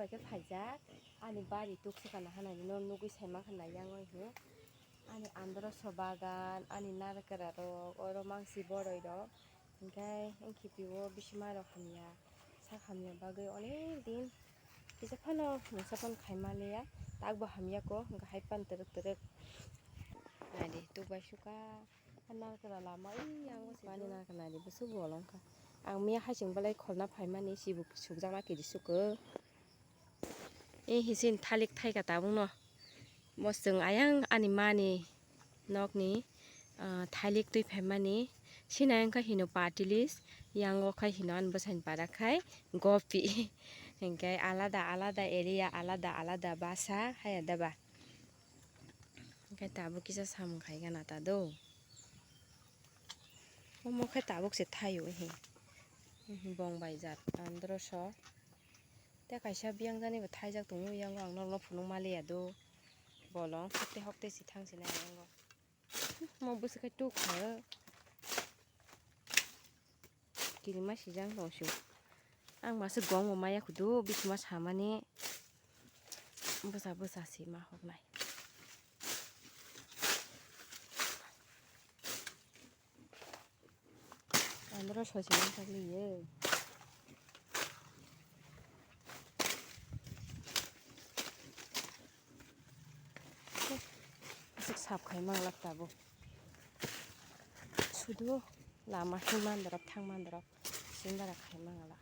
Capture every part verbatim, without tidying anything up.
Khe phaijak, ani bari tuk swkang na hanai no nugwi saima kha nai yang oi hwn. Ani androso bagan, ani narikra rok, oro mangsi boroi rok. Hinkhe wngkhe pio bisima rok hamya, sak hamya bagwi onek din kisa phano mungsa phano khai manliya, tak bo hamya kho, hinkhe hai phano twrwk twrwk. Naidi, tuk bai suka, narikra lama, ui, yang bwswk ani narikra naidi, bwswk bolong kha. Ang miya hai chwng belai kholna phaimani, sibuk sukjakna kiri suko. E hisin thalik thaika tabukno. Bo chwng ayang ani mani nokni, ah, thailik twi phaimani. Sini ayang khe hino patilis, yango khe hino ani bwsani para khai gopi. Hinkhe alada alada area, alada alada basa haya daba. Hinkhe tabuk kisa samung khaigana ta do. Omo khe tabuk se thaio he. Bong bai jat androso. Tei kaisa biyang jani bo thaijak tongo, yango ang norokno phunuk maliya do. Bolong hokte hokte si thang sinai yango. Mo bwswk khe tuk kha. Kirima sijak tong sio. Ang masa gong bo maya khudu bisima samani. Bwsa bwsa si ma hoknai. Andro sosi nang kha liye. Aswk sap khai mang lak tabuk. Sudu lama himandrop thangmandrop sindara khai mang la.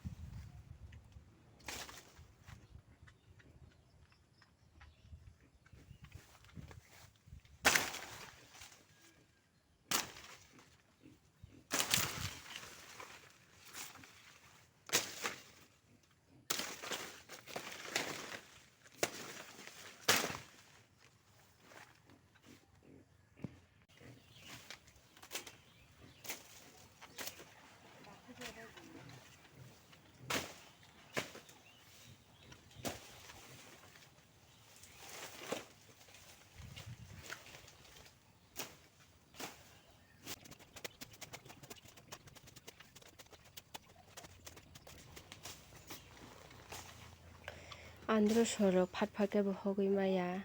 Andro sorok phat phat khe bo hogwi maya.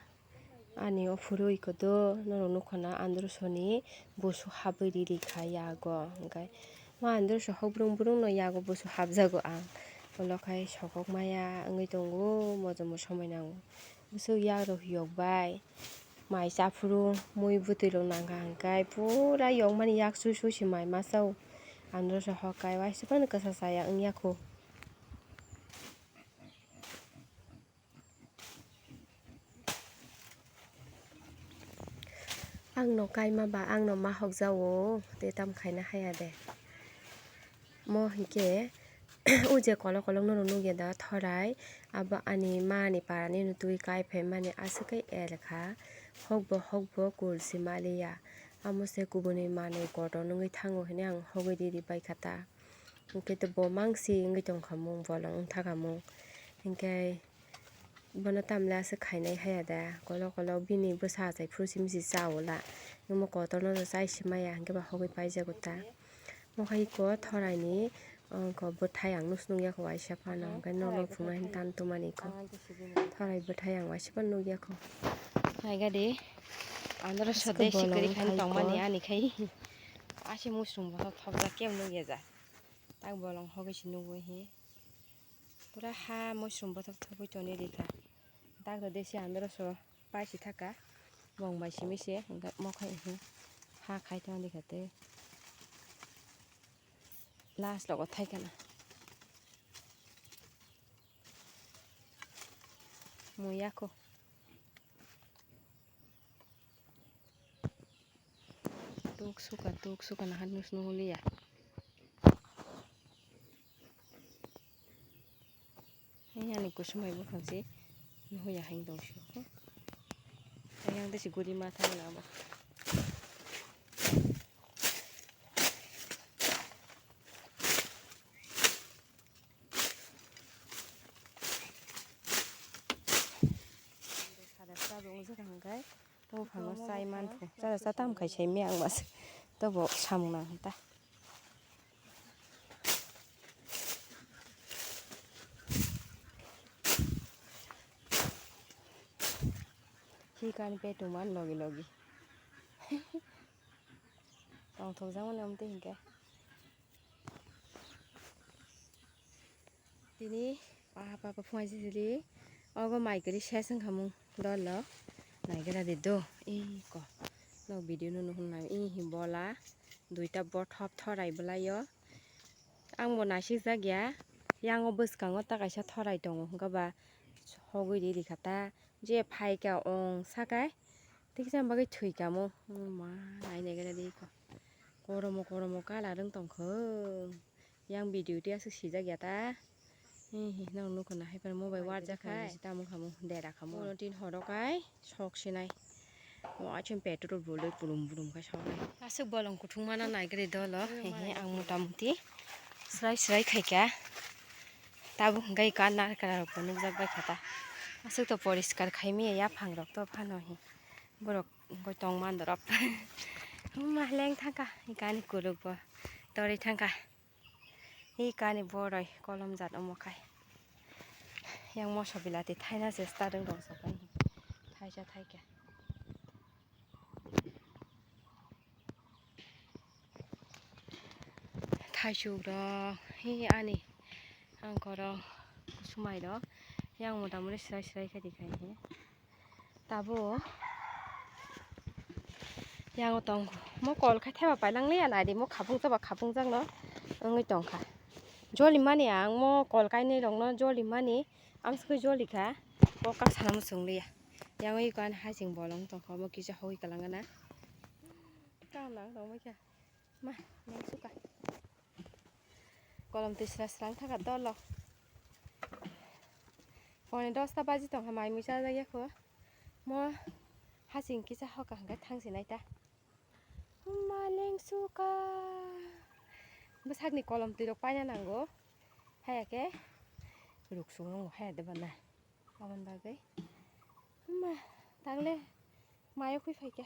Ani o phuru iko do norok nukho na andro soni busu habwi riri kha yago. Hwnkhe ma andro so hok brung brung no yago busu habjago ang. Ulo khai sokok maya wngwi tongo, mojomo somoi nango. Bwswk yak rok yok bai mai chaphuru mui bwtwi rok nang kha hwnkhe pura yokmani yak sui sui se mai masa o. Andro se hok kai waisa phano kwsa chaya wng ya kho. Ang no kaima ba ang no ma hok ja o tei tam khaina haya de. Mo hinkhe o je kolok kolok no nukya da thorai, abo ani ma ni para ni no twi kai phaimani aswk khe el kha, hok bo hok bo kul se maliya, amo se kubuni manwi kotor nungwi thango hinwi ang hogwi riri bai kha ta, hinkhe to bo mangsi wngwi tong kha mung bolong wng tha kha mung, hinkhe. Bono tamle aswk khainai haya da, kolok kolok bini bwsa achai phuru simi se cha o la. Omo kotor no chai se maya, hwnkhe ba hogwi paijago ta. Mo hai ko thorai ni, o, ko bwthai ang nus nukya kho waisa phano, hwnkhe norok phunuknai hwn tan tumani kho. Thorai bwthai ang waisa phano nukya kho. Hai gadi, andro sode sikiri khain tongmani ani khai. Asi musung bo thopjak kem nukya ja. Tak bolong hogwi se nugwi hi. Pura ha muisung bothop thopwi toni rikha. Dak rw de se andro so paisi thaka. Bong bai simi se hwnkhe mo khai hi ha khai tong rikha tei. Last logo thai kana. Muya kho. Tuk suka, tuk suka, nahan nus nuhuliya. Ini ani kusum bai buphang si nuhuya hain tong si. Yang tei si guri ma thang na bo. Sada sada wng jora hwnkhe. Buphangno chai man phu. Chara cha tam khai sai me ang mas. Tobo samung nang ta. Twi kani petung man logi logi. Tongthok jak mani omo twi hinkhe. Tini paha paha phunai sijili ogo mai kwrwi ses wngkha mung dolo. Naigra de do iko. Nok video no nuhun nai ihi bola duita bothop thorai bwlaio. Ang bo naisik jak ya. Yang o bwskango ta kaisa thorai tongo hwnkhe ba hogwi riri kha ta. Je phaikha ong sakai. Tiksa bagwi thwikha mo. Ma nai naigra de iko. Koromo koromo colour wng tongkho. Yang video twi aswk sijak ya ta. Hi hi nang nukho na hai phano mobile warjak khai tamo khamu dera khamu. Uno tin horo kai sok sinai. O achim petrol buloi pulum bulum khai sok nai. Aswk bolong kuthung mana nai gre dolo. Hi hi ang mota muti srai srai khai kha. Tabuk hwnkhe iko narkra rok bo nukjak bai kha ta. Aswk to poriskar khai maya yaphang rok to phano hi. Borok wngkoi tong man dorop. Maleng thangkha, ikani kuluk bo torwi thangkha. Ikani boroi kolom jat omo khai. Yang moso bilati thaina chesta rwng rong sapai. Thaisa thaikhe. Thaisuk rok, hi ani ang korok kusumai rok. Yang mota moti srai srai khe dikhai hi. Tabuk yango tong mo kol khai theba pailanglia naidi mo khapung chaba khapung jakno wngwi tongkha. Joli mani ang mo kol kainwi rokno joli mani amsukhe joli kha o kak sana muchung liya. Yango iko ani hasing bolong tongkha omo kisa hogwi kwlangana. Tang nang tongmai kha. Ma, neng suka. Kolom twi sra srang thaka dolo. Pone dosta baji tongkha mai mui chajak yakho. Mo hasing kisa hoka hwnkhe thangsi naita. Ma leng suka. Bwsakni kolom twi rok paina nango. Haya khe ruk sung nango haya de bana. Aboni bagwi. Ma, tagle mayo khui phaikha.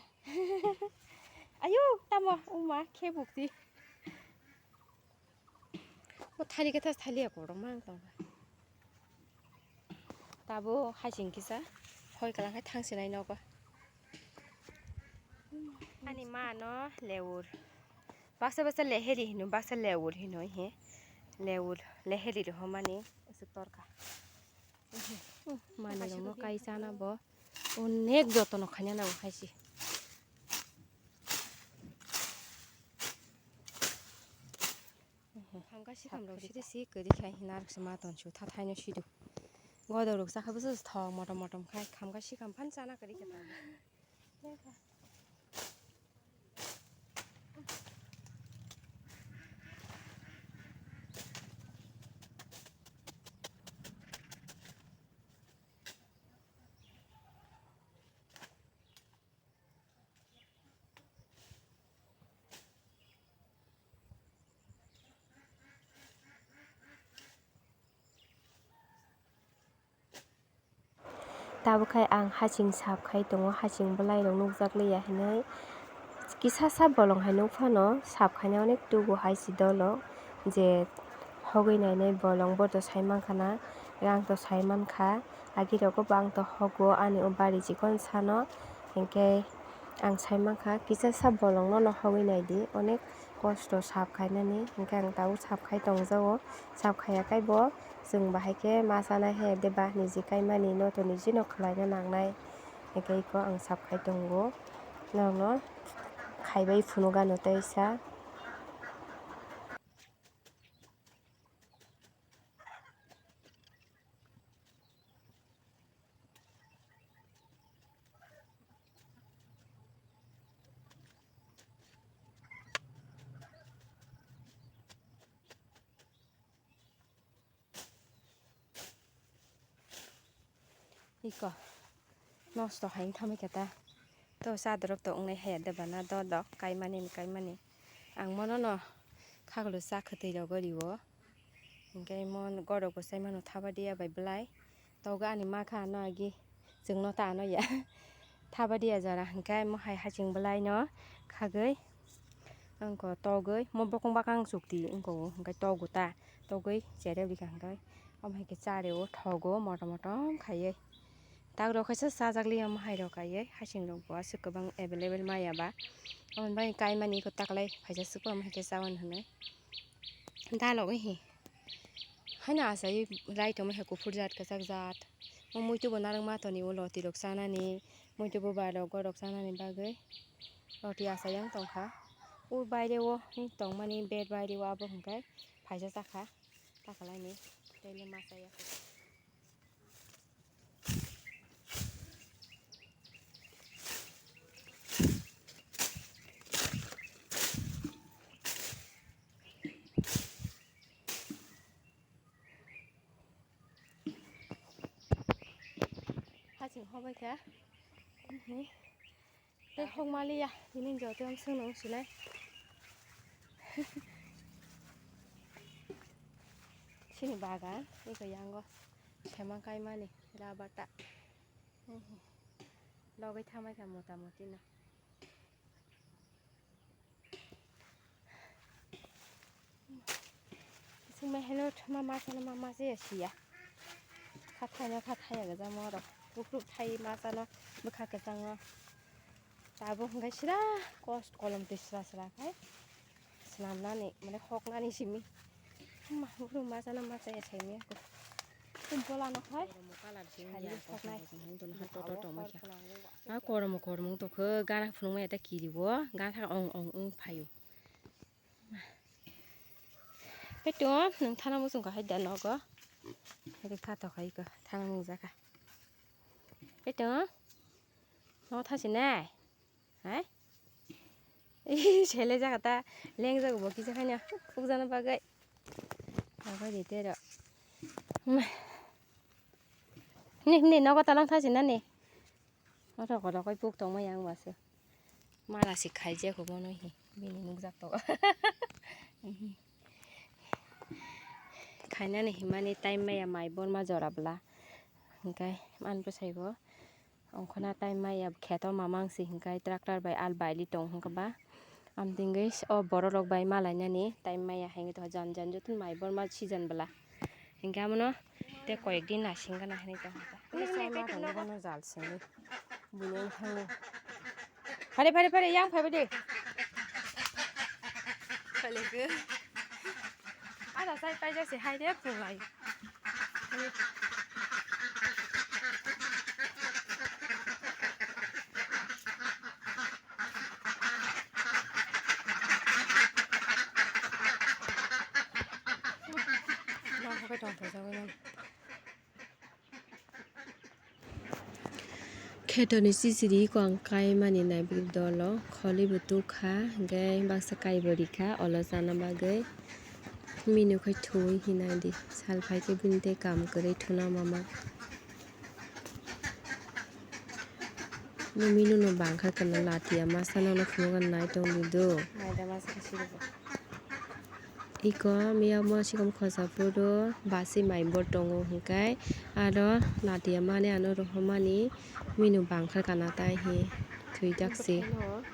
Ayo, tamo, uma, khe bukti. O thali khe thas thali ya korok mang tong. Tabo hasing kisa, hoi kalang hai thang sinai nogo. Ani ma no leur. Baksa baksa leheri hino, baksa leur hino he. Leur, leheri rohomani, aswk torkha. Mani rokno kai chana bo onek jotono khaina nango hai se. Khamkha sikham rok siri si kwrwi khai hina rok se ma ton su tha thaino sidu. Godok rok chakha bwswk thok motom motom khai khamkha sikham phan chana kwrwi khe tamo. Tabuk khai ang hasing sap khai tongo, hasing bwlai rok nukjak liya hinwi. Kisa sa bolong hai nuk phano sap khaina onek tugo hai si dolo je hogwi nainai bolong bo to sai mankha na, ang to sai mankha, agi rogo bo ang to hogo ani o bari chikon sano, hinkhe ang sai mankha kisa sa bolong no hogwi naidi onek kosto sap khainani, hinkhe ang tabuk sap khai tongjago, sap khaiya khai bo. Chwng bahai khe ma chanai hai de ba niji kaimani no to niji no khwlaina nangnai. Hwnkhe iko ang sap khai tongo. Norokno khaibai phunukgano teisa. Iko nosto hai wng thamwi khe ta. To chadorok to wngnai haya de bana do dok kaimani ni kaimani. Ang mono no khagolo cha khwtwi rogo riwo. Hinkhe mo gorok bo chai mano thabadiya bai bwlai. Togo ani ma kha ano agi chwngno ta ano ya. Thabadiya jora hinkhe mo hai haching bwlai no khagwi. Wngkha togwi, mo bokong bakang chukti wngkha o, hwnkhe togo ta, togwi cherep rikha hwnkhe, omo hai khe chareo thogo motom motom khaiwi. Takrok kaisa chajak liya omo hai rok kaiye, hasing rok bo aswk kwbang available maya ba. Aboni bagwi kaimani eko taklai phaisa swkang omo hai khe chaui hwnwi. Dalogwi hi. Haino achaiwi rai tongma hai kuphur jat kwchak jat. O muitu bo narwkma toni o loti rok chanani, muitu bo bai rok gorok chanani bagwi. Loti achai yang tongkha. O baire o tongmani bed baire o abo hwnkhe phaisa chakha. Takalaini tei le ma chaya. Haching hobai kha. Tei hokmaliya, tini joto ang sung nung sinai. Sini bagan, iko yango sema kaimani, rubber ta. Logoi thamai kha mota moti no. Singmai haino thuma masa no ma masa ya siya. Kha thaino kha thaya gajamo rok. Bukruk thai masa no bwkha kwchang no. Tabuk hwnkhe sira kost kolom twi sra sra khai swnamnani mane hoknani simi. Huma bukruk masa no masa ya saimya. Bola no khai. Sari hoknai. A kormo kormo tokho gana phunukmaya ta kiriwo gana thang ong ong ong phaio. Peto, nwng thana muchung kahai da nogo. Rik tha to khai ko, thana mung jaka. Peto, no tha sinai. Hai? Ih, sele jaka ta, leng jago bo kisa khanya, puk jana bagai. Bagai de tero. Ni, ni, nogo talang tha sinani. Oro kodo koi puk tongma yang baso. Mala si khaijak hubo no hi. Bini nukjak to. Khainani himani time maya mai borma jora bwla. Hingkai man bwsai bo. Ongkhona time maya kheto mamang si hingkai tractor bai al baili tong hingkha ba. Amtingwi o borok rok bai malainani time maya hingwi to jan jan jotun mai borma season bwla. Hingke amono te koyek din nasing gana hinui tong kha. Ni, ni, ni, ni, ni, jal sini. Bini wng thangni. Phare, phare, phare, yang phaibai de. Phale ke. Ada sai paijak se hai de phungai. Kheto ni sisiri ko ang kai mani nai bwrwi dolo kholi bo tuk kha, hingke baksa kai bo rikha olo chana bagwi. Minu khai thwi hinai di, sal phai khe bini tei kam kwrwi thuna mama. Nini no bangkha kana latiya masa no phunukna nai tong di do. Naida masa khe siribo. Iko miya mo sikom khosa phuru basi mai bo tongo hingkai aro latiya mani ano rohormani minu bangkha kana tai hi thwi jak si.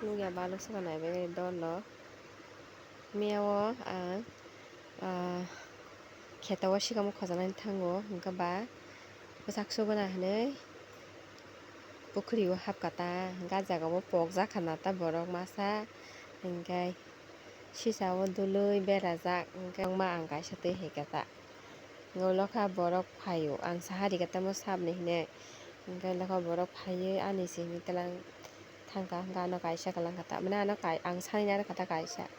Nukya balok saka nai bai dol lo. Miya o ang, ah, kheto o sikamo khojanani thango, hwnkhe ba bwsak suguna hinwi pukhuri o hapkha ta, hwnkhe ah jaga o pokjak kha na ta borok masa, hwnkhe sisa o dului berajak, hwnkhe ma ang kaisa twi hai kha ta. Ulo kha borok phaio, ang saha rikha tamo sabni hinwi, hwnkhe ulo kha borok phaiwi ani se hinwi twlang thangkha, hwnkhe ano kaisa kwlangkha ta, mane ano kai-, ang sanina rwkha ta kaisa.